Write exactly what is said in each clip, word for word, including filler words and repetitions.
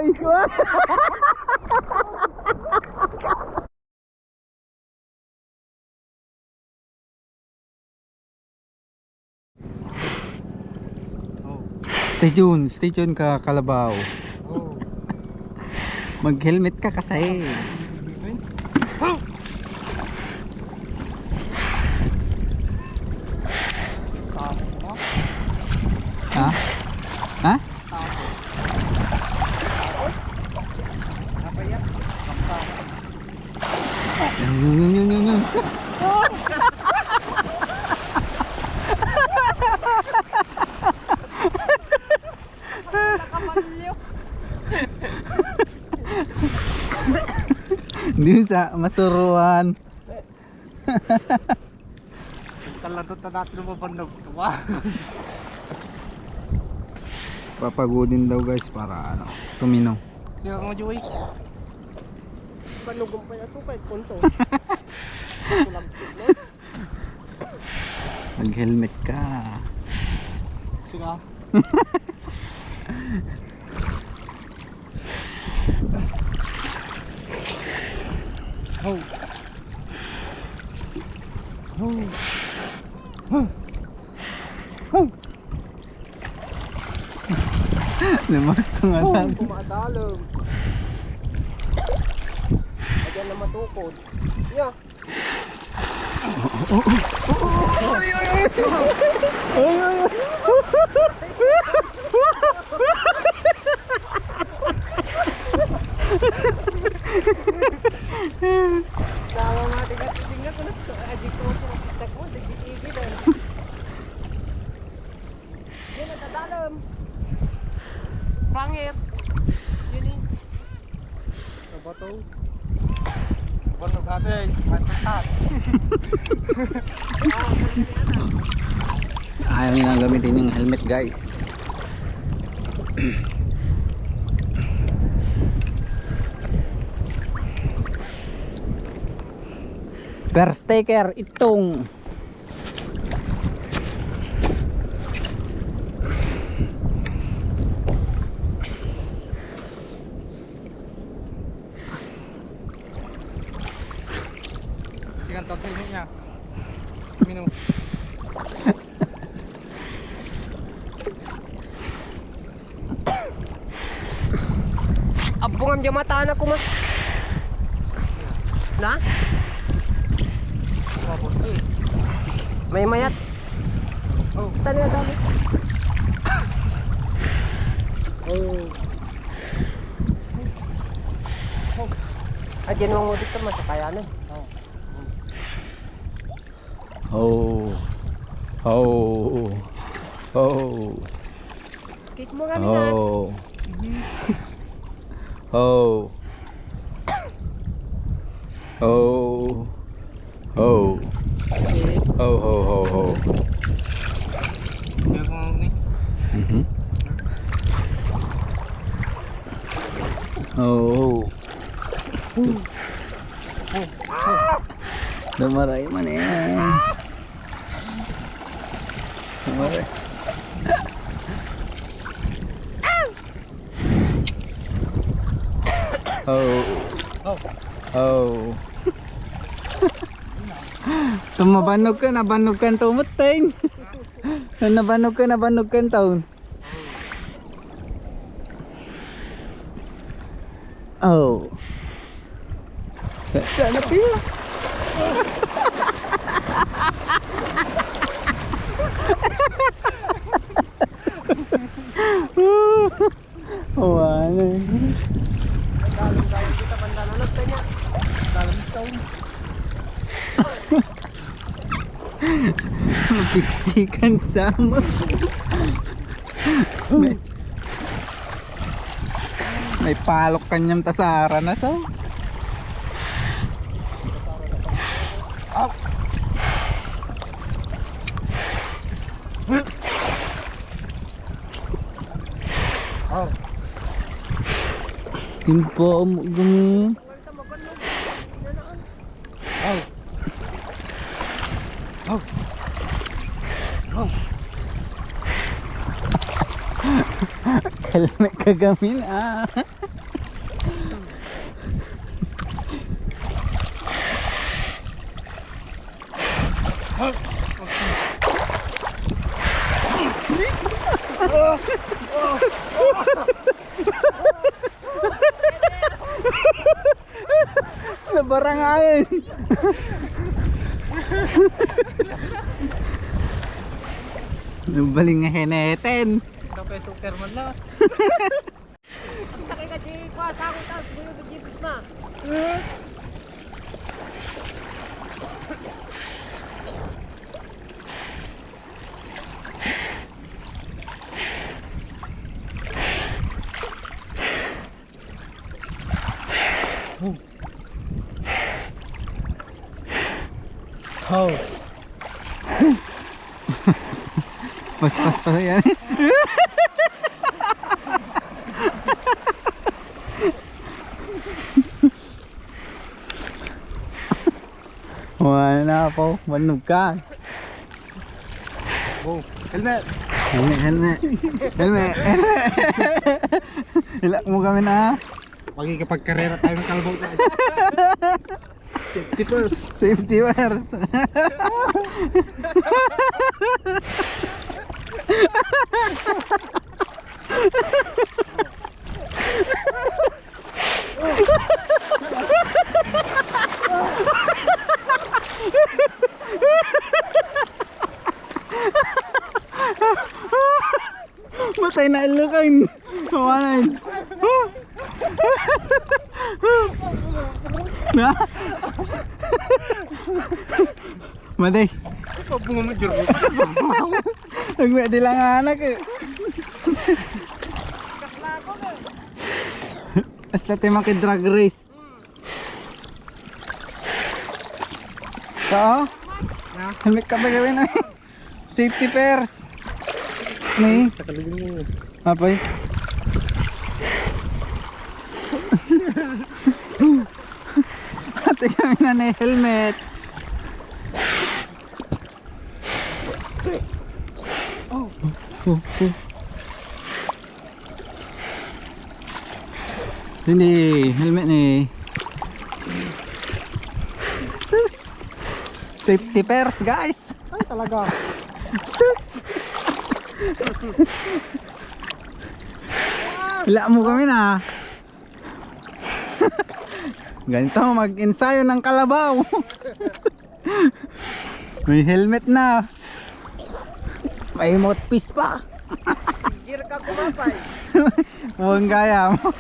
Stay tuned, stay tuned ka, Kalabaw. Mag-helmet ka kasi. Ha? Ha? Yun, yun, yun, yun, yun, yun. Di sa masuruan. Talaga ta dati na mabannog. Papagudin daw, guys, para ano, tuminaw. Di ako, Joey. Panugon pa yung tukay, punto. Mag-helmet ka. Sige. Ho. Ho. Ho. Ho. Lumakto nga lang. Kumadalom. Ayan na matukod. Yeah. Dawa nga, tingnan, tingnan ko na. Adik ko, kita ko, digit-igit, eh. Yan, nadadalom. Pangit. Yun eh. Sa bato. Bato ka, ate. Pantasan. Ayaw nilang gamitin yung helmet, guys. First taker, itong. Sikan, tawag sa inyo niya. Mino. Abbungam diay mataana koma. Na? May mayat. Oh. Tani, dami. Oh. Ay, ginawang mo dito, masakaya na. Oh. Oh. Oh. Oh. Kiss mo kami, ha? Oh. Oh. Oh. Oh. Oh, ho, ho, ho. Mhm. Oh. Dumaray man eh. Dumaray. Oh. Oh. Tumabanog ka, nabanog ka, tumutain. Nabanog ka, nabanog ka, taon. Oh. Sa-, sana pila? Wala. Dalom-dalom kita, pandananag kanya. Dalom stone. Pistikan sama. May, may palok kanyang tasara na, so. Impo mo gumi. Helmet Gagamin, ah. Sa barangay. Nabaling nga heneten. Ikaw pa yung Superman na. Ang sakit ka, di ko asawa, tapos buyo, di na. How? Paspas pa yan. Wala na po, manog ka. Oh, helmet. Helmet, helmet. Helmet, helmet. Ilak mo kami na. Makikipagkarera tayo ng kalabaw, guys. Safety first. Safety first. Matay na, ilukan. Kawanan. Na? Matay. Pabunga mo, Jero. Nagmedilanganak eh. Hasta tayo maki-drag race. Oo? Na? Helmet ka ba gawin, ay? Safety first. Ni? Takalugin mo. Apay? Ate kami na ni helmet. Oh, oh. Hindi, helmet ni. Sus! Safety first, guys. Ay, talaga. Sus! Wala mo kami na. Ganito, mag-ensayo ng kalabaw. May helmet na. May mouthpiece pa. Gear ka kumapay. Buong gaya mo.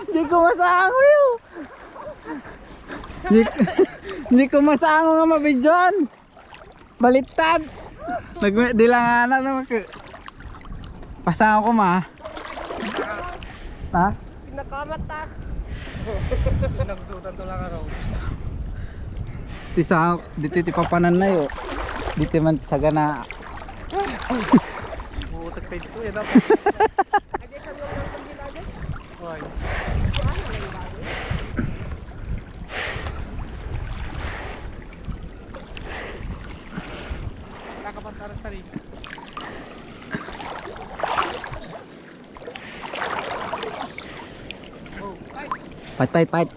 Di ko masangoy, oh. Di, di ko masango nga mabidyoan. Baliktad. Nagme-, di lang ana naman ko. Pasang ako, ma. Ha? Pinakamat, ah. Nagdutan to lang, ano. Ti sa, dito ti papanan na yo. Dito man sagana. Butak tayo dito, eh, dapat. Ay, di, sa loob ng kandila, di? Hoy. Nakapagtarik-tarik. Oh, ay. Fight, fight, fight.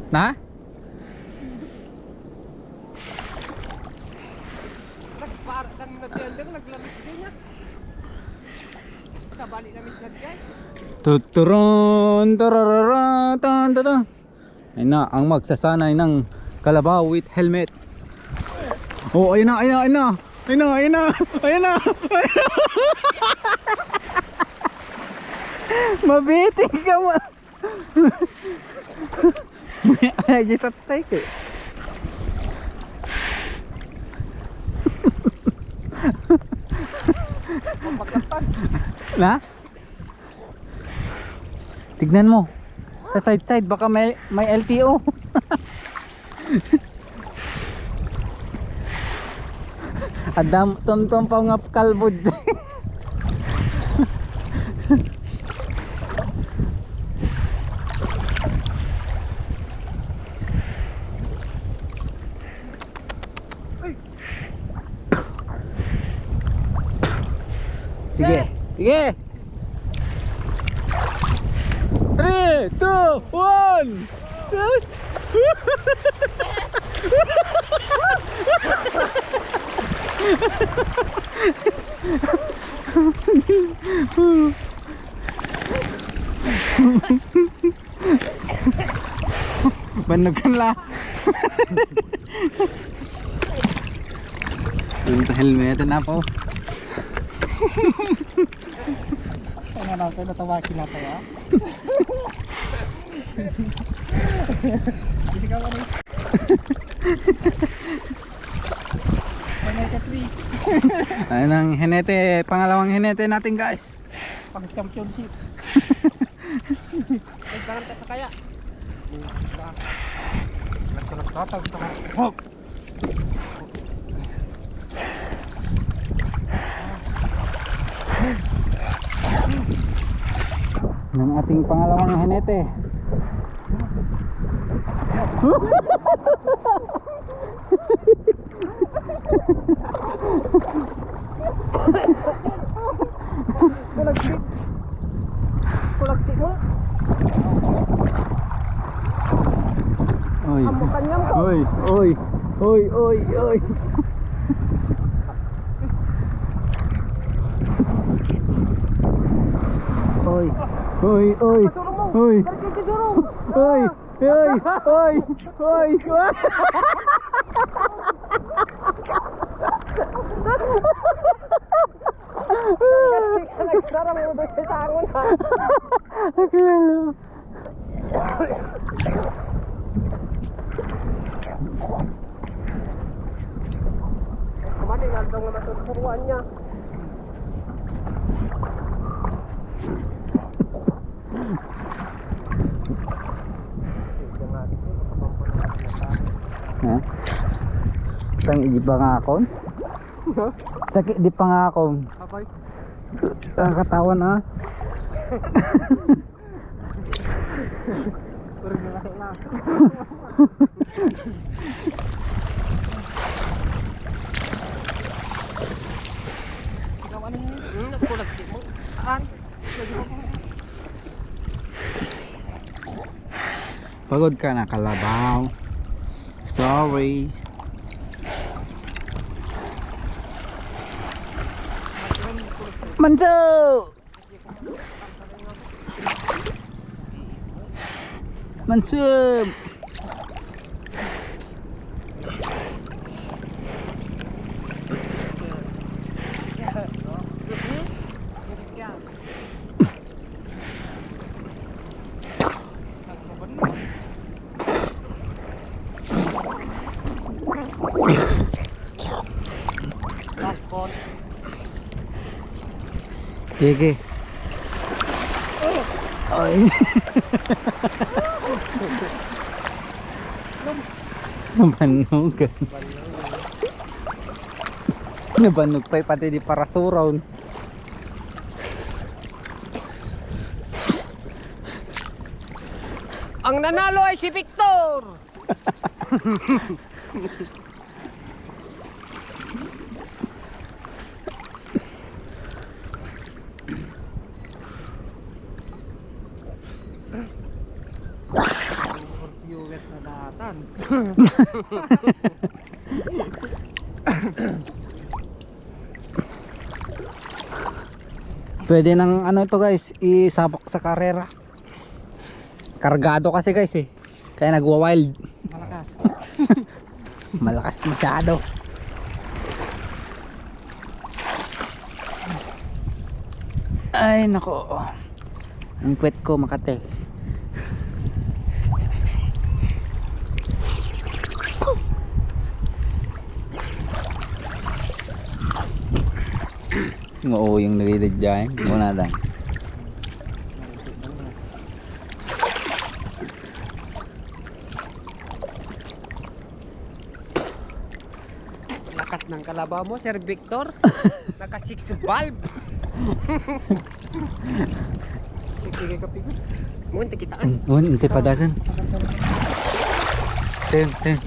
Na? Nagpara-, nag-, nag-, naglamis din niya. Sabali na misnad kay. Tuturun, turururu, tun, tun, tun. Ay na, ang magsasanay ng kalabaw with helmet. Oh, ayun na, ayun na, ayun na. Ayun na, ayun na, ayun na. Ayun na. Mabitin ka mo. Ay, di tatay ko. Na? Tignan mo. Sa side-side, baka may, may L T O. Adam, tumtum pa nga kalbo dyan. Sige. Sige. Three, two, one. Sus. Bannog ka la. Ang helmet na po. Ang ano, sa natawa, kinatay, ah. Hindi ka wala. Ano ka, three? Ayun ang henete, pangalawang henete natin, guys. Pang championship. Ay, parang tayo sa kaya. Nagtatag sa mga. Ng ating pangalawang henete. Kulagsit. Kulagsit mo. Oy. Ang bukanyam ko. Oy, oy. Oy, oy, oy. Oy. Oy, oy. Pasurong mo. Oy. Dali, pasurong. Oy. Oy, oy, oy, oy. Nagsara mo doon sa sangon, ha? Kumani, nandang naman itong puruan niya. Ha? Tang, di pangakon? Taki, di pangakon. Apay? Ang katawan, ah. Pero malaki na. Ikaw, ano yun? Hmm, nagkulag mo. Saan? Pagod ka na, kalabaw. Sorry. Manso! Manso! Last call. Sige. Ay. Nabannog. Nabannog pa'y pati di parasuron. Ang nanalo ay si Victor! Viewers na datan. Pwede nang ano to, guys, isabak sa karera. Kargado kasi, guys, eh. Kaya nagwa-wild. Malakas. Malakas masyado. Ay, nako. Ang puwet ko, Makati. Mauyong na rin dyan. Muna lang. Lakas ng kalabaw mo, Sir Victor. Naka six valve. Sige ka, pigi. Mo, kita ka. Mo, inti padasan. Ten, ten.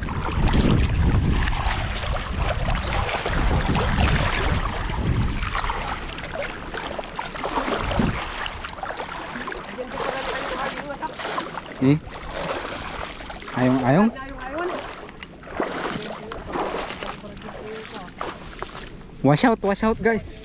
Eh? Ayong, ayong. Wash out, wash out, guys.